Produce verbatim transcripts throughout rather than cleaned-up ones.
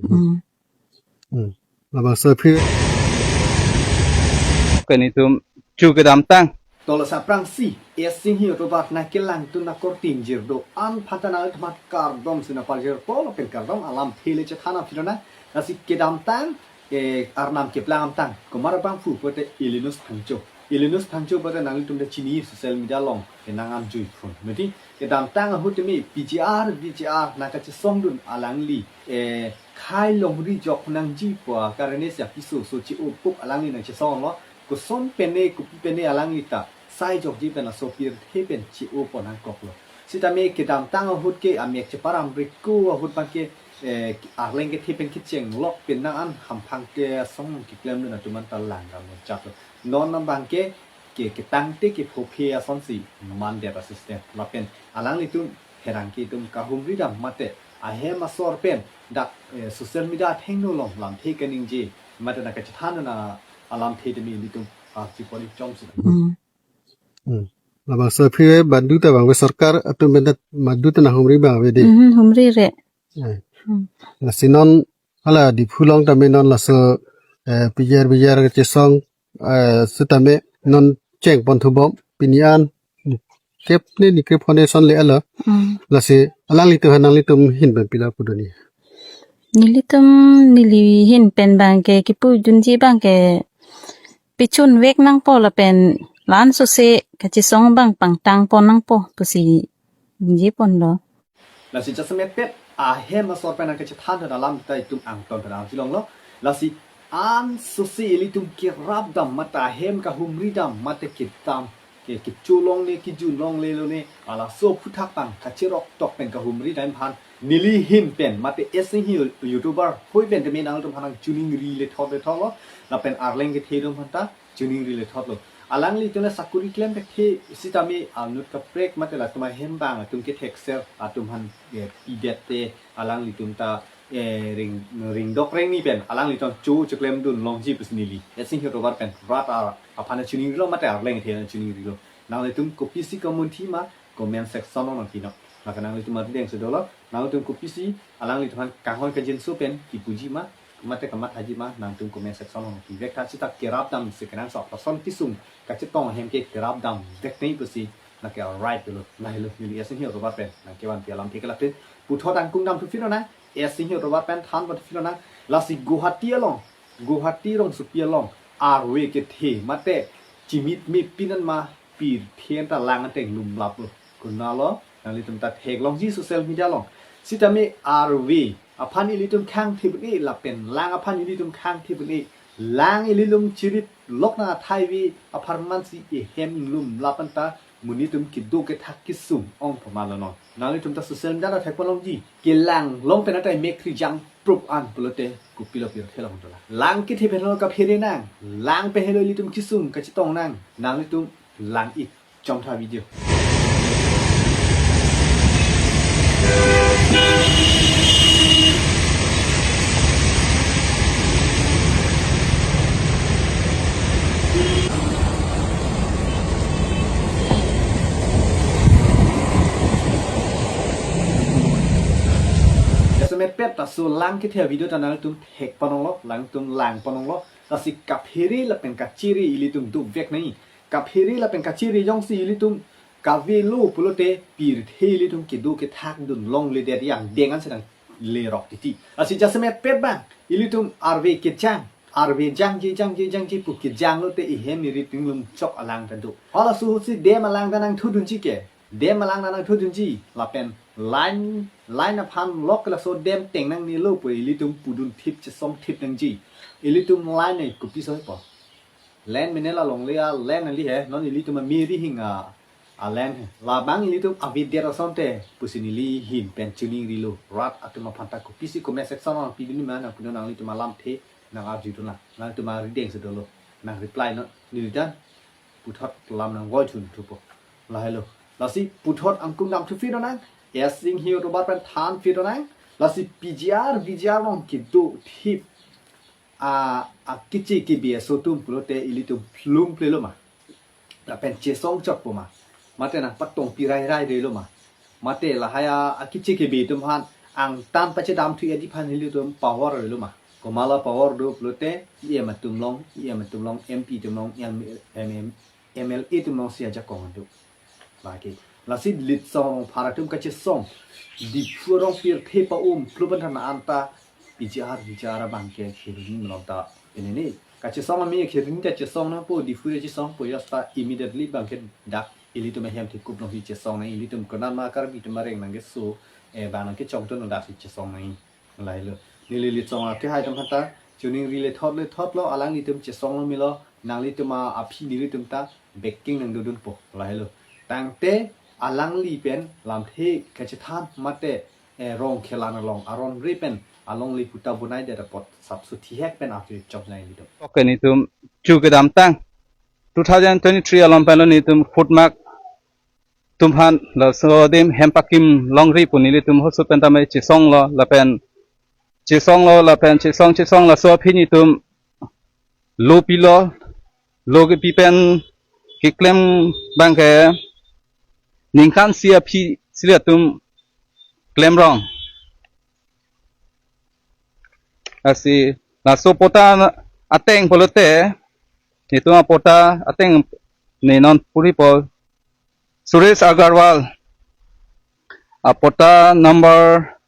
Hmm. Hmm. Labangso aphi ke netum chu kedamtang. Tolo sa aphrangsi, S Singhi Autobar nangkelangdun akorte ingjir do-an aphan ta nangtum aphan kardom sina parjir polo pen kardom alamthe le chethan aphi lonang. Lasi kedamtang, eh, arnam keplang amtang. Komat abang pu pote Ilinus Phangcho. Ilinus Phangcho pote nanglitum ta chini social media along kenang an jui phun. Mati kedamtang ahut temi P G R, V G R nangkachesongdun alangli, eh, khai longri jok nangji pu akarne si apiso so che-o pup alangli nangchesonglo. Koson pene, kopi pene alangli ta sai jokji pen aso pirthe pen che-o pon nangkoklo. Sitame kedamtang ahut ke amek cheparam riko ahut abang ke, eh, arleng kethe pen kecheng lok pen nang an hamphang ke asong keklemdun atum an ta lang ram chatlo. Non abang ke, ke ketangte kephophe asonsi mandet asystem. Lapen alanglitum pherangke atum kahumri dam mate ahem asor pen dak, eh, social media athengno along lamthe kaningje mate nangkachethan na alamthe temi ilitum archi pori chomsi. Hmm. Hmm. Labangso aphi badu ta bang sorkar atum pen ta badu ta nanghumri bang ave de. Hmm, humri re. Eh. Hmm. Lasi non hala Diphu along tame non laso, eh, P G R V G R kachesong, eh, sitame non cheng pon thubom pini an kep ne ni kep hone son le alo. Hmm. Lasi alanglitum aphan nanglitum ahin pen pila pudoni. Nelitum neli ahin pen abang ke kipudunji abang ke pichun vek nangpo lapen la-an sose kachesong abang pangtang pon nangpo pusi ningje ponlo. Lasi jasemet pet ahem asor pen nangkachethan alam ta itum angton pen arjulonglo. Lasi ansose ilitum kerap dam mate ahem kahumri dam mate kedam ke, kecholong ne, kejun longle lone, halaso aphuthak abang kacherok tok pen kahumri dam aphan neli ahin pen mate S Singhi Autobar hoi pen teme nangtum aphan nangchiningri le thot le thotlo. Lapen arleng kethe atum aphan ta chiningri le thotlo. Alanglitum le sakuri klem kethe sitame anut kaprek mate latum ahem abang atum kethekser atum aphan, eh, pidet te alanglitum ta, eh, ring, ring dok reng ni pen alanglitum cho cheklemdun longji pusi neli S Singhi Autobar pen rat ar aphan chiningrilo mate arleng kethe chiningrilo. Nanglitum kopisi komunthi ma comment section along nangpinok. Maka nanglitum arideng si dolo. Nanglitum kopisi alanglitum aphan kanghon kajinso pen kipuji ma mate kamathaji ma nangtum comment section along nangpivek tha. Sita kerap dam si kenangsot lason kesung kachetong ahem ke kerap dam vek nai pusi nangke right dolo. Lahelo neli S Singhi Autobar pen nangkevanpi alamthe ke lapen puthot angkung dam thuphi lonang. S Singhi Autobar pen than pon thuphi lonang. Lasi Guwahati along, Guwahati rongsopi along arve kethe mate chimit me pinan ma pirthe an ta lang ateng lumlaplo. Konatlo nanglitum ta theklongji social media along. Sitame arve aphan ilitum khangthip un-e lapen lang aphan ilitum khangthip un-e. Lang ilitum chirip lok nang athai ave apharman si ehem lumlap an ta monit atum kedo kethak kesung ong pamalo non. Nanglitum ta social media ta thek pon longji. Kelang long pen atai mek kri jang prup an pulote kopilo pirthe long dola. Lang kethe pen lo kaphere nang. Lang pen helo ilitum kesung kachetong nang. Nanglitum lang ik chomtha video. Jasemet pet ta laso lang kethe avideo ta nangtum thek pon longlo, nangtum lang pon longlo. Lasi kaphere lapen kachere ilitum dovek nai. Kaphere lapen kachere jongsi ilitum kavelo pulote pirthe ilitum kedo kethak dun longledet yang deng an sedang lerok titi. Lasi jasemet pet abang ilitum arve kejang, arve jangje jangje jangje pu kejang lote ehem iri tinglum chok alang ta do. Halaso ahutsi dam alang ta nangthu dunji ke. Dam alang ta nangthu dunji lapen line, line aphan lok laso dam teng nangnelo pu ilitum pudun thip chesong thip nangji. Ilitum line ai kopi soi po. Line mene la longle a line ali he, non ilitum amiri hing a, a line he. Labang ilitum avidet asonte pusi neli ahin pen chiningrilo. Rat atum aphan ta kopisi comment section along pidun ma nangpidun nanglitum alamthe nang arjudun lang. Nangtum arideng si dolo. Nang reply non. Neli ta puthot lam nangvoi chun thupo. Lahelo. Lasi puthot angkung dam thuphi lonang. S Singhi Autobar pen thanphi lonang. Lasi P G R, V G R along kedo thip a, a keche kebe aso atum pulote ilitum plum plelo ma. Lapen chesong chokpo ma. Mate nangpatong pirai rai delo ma. Mate lahai a, a keche kebe atum aphan Angtan pachedamthu edi aphan ilitum power avelo ma. Komat la power do pulote, E M atum along, E M atum along, M P atum along, M-, M-, M-, M L A atum alongsi ajakong do. Lake, lasi Litsong Rongphar atum kachesong, Diphu arong pirthe pa-um, klubanthan anta, P G R, P G R abang ke, khiri malom ta, ini ni. Kachesong ami khiri kachesong nangpo, Diphu kachesongpo, yasta immediately abang ke dak ilitum ahem thekup alongsi chesong nang, ilitum konat ma Karbi atum areng nangkeso, eh, abang nangkechongdun nang daksi chesong nang. Lahelo. Neli Litsong akehai atum aphanta, choningri lethot lethotlo, alanglitum chesonglo melo, nanglitum a-, aphi nelitum ta, backing nangdodunpo. Lahelo. Tangte, alangli pen, lamthe kachethan mate, eh, rong kelang along, aron re pen, alongle puta bonai det apot, sapso thihek pen, api chok nang ilitum. Okay, nelitum, chu kedamtang, two thousand twenty-three along penlo nelitum foot mark atum aphan laso adim hem pakim longri pu nelitum ahut sut pen tame chesonglo lapen chesonglo lapen chesong chesong laso aphi nelitum lo pilo, lo kepi pen keklem abang ke ningkan isi aphi si ilitum klemrong. Lasi laso patta ateng pulote, nelitum apatta ateng ne non puripo Suresh Agarwal, apatta number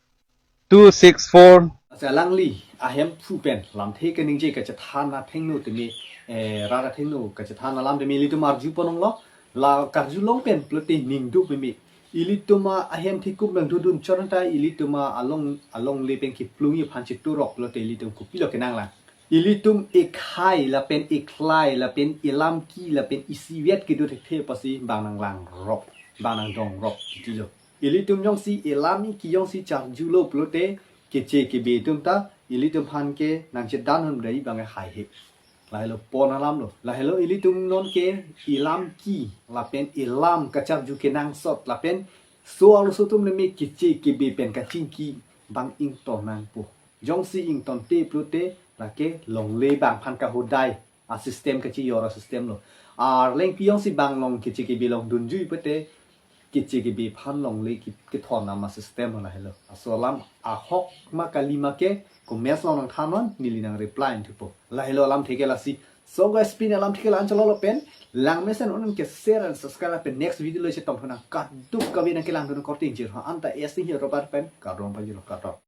two six four. Lasi alangli ahemphu pen lamthe kaningje kachethan athengno tame, eh, rat athengno kachethan alam tame ilitum arju ponlonglo, la karjulong pen pulote ningduk meme. Ilitum a-, ahem thekup nangdodun chot anta ilitum a-, along, alongle pen keplungji aphan cheturok pulote ilitum kopilo kenanglang. Ilitum ekhai lapen ekhlai lapen elamki lapen isivet kedo thekthe apotsi abang nanglangrop, abang nangdongrop titilo. Ilitum jongsi elam eki jongsi charjulo pulote keche kebe atum ta ilitum aphan ke nangchedan hum dai abang haihe. Lahelo pon alamlo. Lahelo ilitum nonke elamki lapen elam kacharju kenangsot lapen so arloso atum neme keche kebe pen kachingki abang ington nangpo. Jongsi ingtonte pulote lake longle abang aphan kahodai a-system kachijor a-system lo. Arlengpi jongsi abang along keche kebe longdunjui pulote keche kebe aphan longle ki-, kethon nam a-system lo lahelo. Laso alam ahok ma kali ma ke comments along nangthannon, neli nangreply thupo. Lahelo alamthe ke lasi. So guys, pini alamthe ke la-an cholo lapen langmesen un-un ke share and subscribe lapen next video lo chetongthu nang, kadokave nangkelangdun korte ingjir ha anta esi hi robar pen kardom pajirlo, kardom.